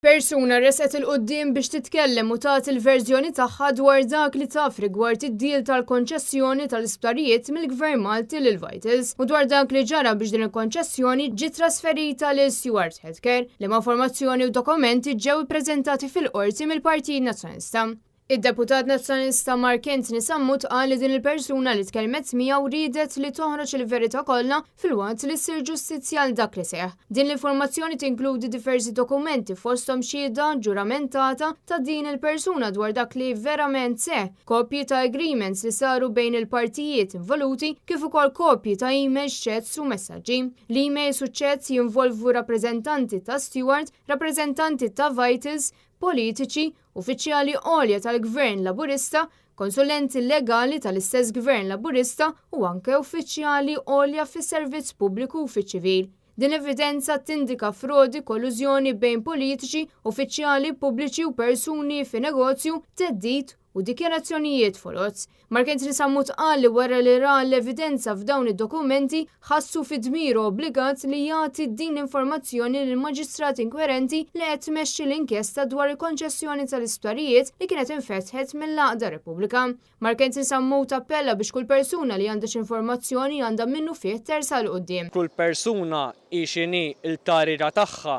Persuna resqet 'il quddiem biex titkellem u tagħti l-verżjoni tagħha dwar dak li taf rigward id-deal tal-konċessjoni tal-isptarijiet mill-Gvern Malti lil Vitals u dwar dak li ġara biex din il-konċessjoni ġiet trasferita lil Steward Healthcare, liema informazzjoni u dokumenti ġew ippreżentati fil-Qorti mill-Partit Nazzjonalista. Id-deputat Nazzjonalista Mark Anthony Sammut qal li din il-persuna li tkellmet miegħu riedet li toħroġ il-verità kollha filwaqt li ssir ġustizzja għal dak li seħħ. Din l-informazzjoni tinkludi diversi dokumenti fosthom xhieda ġuramentata ta' din il-persuna dwar dak li verament seħħ, kopji ta' agreements li saru bejn il-partijiet involuti kif ukoll kopji ta' emails, chats u messaġġi. L-emails u chats jinvolvu rappreżentanti ta' Steward, rappreżentanti ta' Vitals, politiċi, uffiċjali għolja tal-Gvern Laburista, konsulenti legali tal-istess Gvern Laburista u anke uffiċjali għolja fis-servizz pubbliku u fiċ-ċivil. Din l-evidenza tindika frodi, kollużjoni bejn politiċi, uffiċjali pubbliċi u persuni fi negozju, theddid u dikjarazzjonijiet foloz. Mark Anthony Sammut qal li wara li ra l-evidenza f'dawn id-dokumenti, ħassu fi dmir u obbligat li jagħti din l-informazzjoni lill-Maġistrat inkwerenti li qed tmexxi l-inkjesta dwar il-konċessjoni tal-isptarijiet li kienet infetħet mill-għaqda Repubblika. Mark Anthony Sammut appella biex kull persuna li għandha xi informazzjoni għandha minnufih tersaq 'l quddiem. Kull persuna hi x'inhi l-kariga tagħha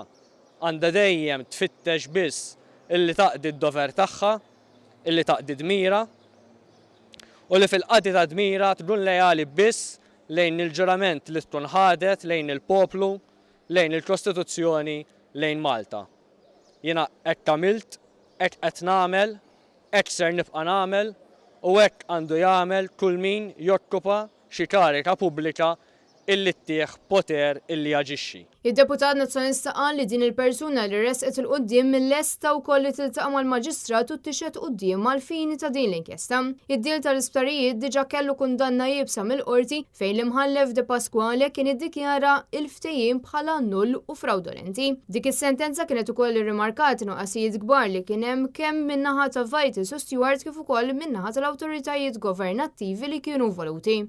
għandha dejjem tfittex biss illi taqdi d-dover tagħha illi taqdi dmirha u li fil-qadi ta' dmirha tkun leali biss lejn il-ġurament li tkun ħadet lejn il-poplu, lejn il-Kostituzzjoni, lejn Malta. Jiena hekk għamilt, hekk qed nagħmel, hekk ser nibqa' nagħmel u hekk għandu jagħmel kull min jokkupa xi kariga pubblika illi ttih poter illi jaġixxi. Id-deputat Nazzjonalista qal li din il-persuna li resqet 'il quddiem lesta wkoll li tiltaqa' mal-Maġistrat u tixhed quddiemha għall-fini ta' din l-inkjesta. Id-deal tal-isptarijiet diġà kellu kundanna iebsa mill-Qorti fejn l-Imħallef De Pasquale kien iddikjara l-ftehim bħala null u frawdolenti. Dik is-sentenza kienet ukoll irrimarkat nuqqasijiet kbar li kien hemm kemm min-naħa ta' Vitals u Steward kif ukoll min-naħa tal-awtoritajiet governattivi li kienu involuti.